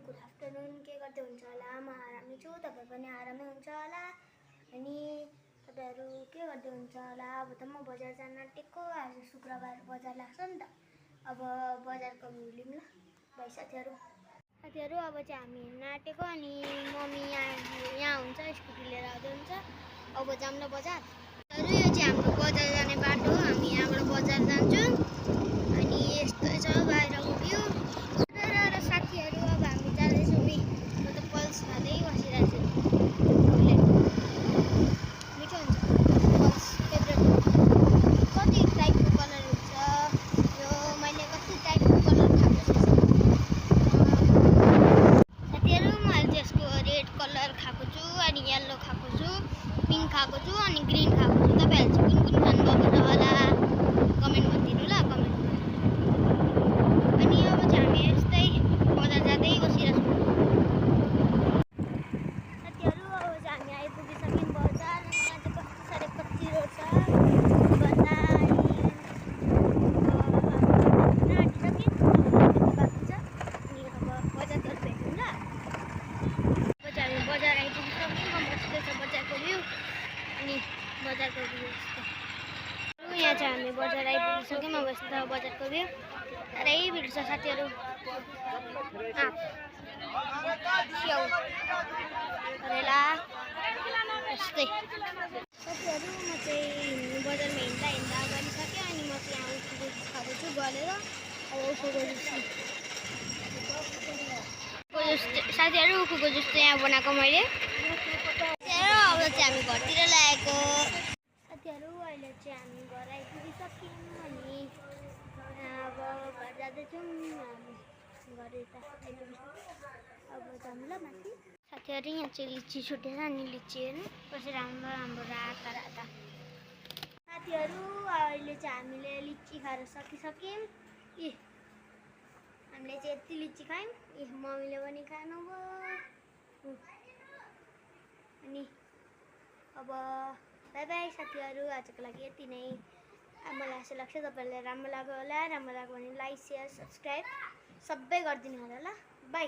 good afternoon के गर्दै हुन्छ होला म आरामै छु तपाईं पनि आरामै हुन्छ होला अनि तपाईहरु के गर्दै हुन्छ होला अब त म बजार जान आँटेको आज शुक्रबार बजार लाग्छ नि त अब बजारको भ्यू लिऊँ ल भाइ साथीहरु अब चाहिँ हामी हिँड्न आँटेको अनि मम्मी यहाँ हुन्छ स्कुटी लिएर आउँदै हुन्छ अब जाऊँ ल बजार यो चाहिँ हाम्रो बजार जाने बाटो हामी यहाँबाट बजार जान्छौं अनि यस्तो छ बाहिरको भ्यू र साथीहरु अब हामी जाँदैछौँ नि म त पल्स खाँदै बसिरहेछु मिठो हुन्छ पल्स फेभरेट कति टाइपको कलर हुन्छ यो मैले कति टाइपको कलर खाएको छु साथीहरु मैले त्यसको रेड कलर खाएको छु अनि येलो खाएको छु पिंक खाएको छु अनि ग्रीन खाएको छु तपाईहरु चाहिँ कुन कुन खानुभएको होला कमेन्ट गरिदिनु ल कमेन्टमा अनि अब चाहिँ हामी यस्तै बजार जाँदै बसिरहेछौँ साथीहरु अब चाहिँ हामी आइपुगिसक्यौं बजार अनि यहाँ चाहिँ कति साह्रो कच्चिरो छ बजार अनि अब बजारतिर भेटौँ ल अब चाहिँ हामी बजार आइपुगिसक्यौं कस्तो छ बजारको भ्यू अनि बजारको भ्यू यस्तो यहाँ चाहिँ हामी बजार आइपुगिसक्यौं अब यस्तो बजारको भ्यू साह्रै भिड छ साथीहरु स्याउ करेला यस्तै साथीहरु म चाहिँ बजारमा हिँड्दा गरिसकेँ अनि म चाहिँ यहाँ उसको जुस खाएको छु गलेर अब उसको जुस साथीहरु उसको जुस चाहिँ यहाँ बनाएको मैले अब चाहिँ हामी घरतिर लागेको साथीहरु अहिले चाहिँ हामी घर आइपुगिसक्यौं अनि अब घर जाँदैछौँ हामी घर यता अब जाऊँ ल माथि साथीहरु यहाँ चाहिँ लिची छुटेर अनि लिची हेर्नु कसरी राम्रो राता राता साथीहरु अहिले चाहिँ हामीले लिची खाएर सकिसक्यौं हामीले चाहिँ यति लिची खायौं मम्मीले पनि खानुभयो अनि अब बाइ बाइ साथीहरु आजको लागि यति नै मलाई आशा लाग्छ तपाईहरुलाई राम्रो लाग्यो होला राम्रो लाग्यो भने लाइक शेयर सब्स्क्राइब सबै गरिदिनु होला ल बाइ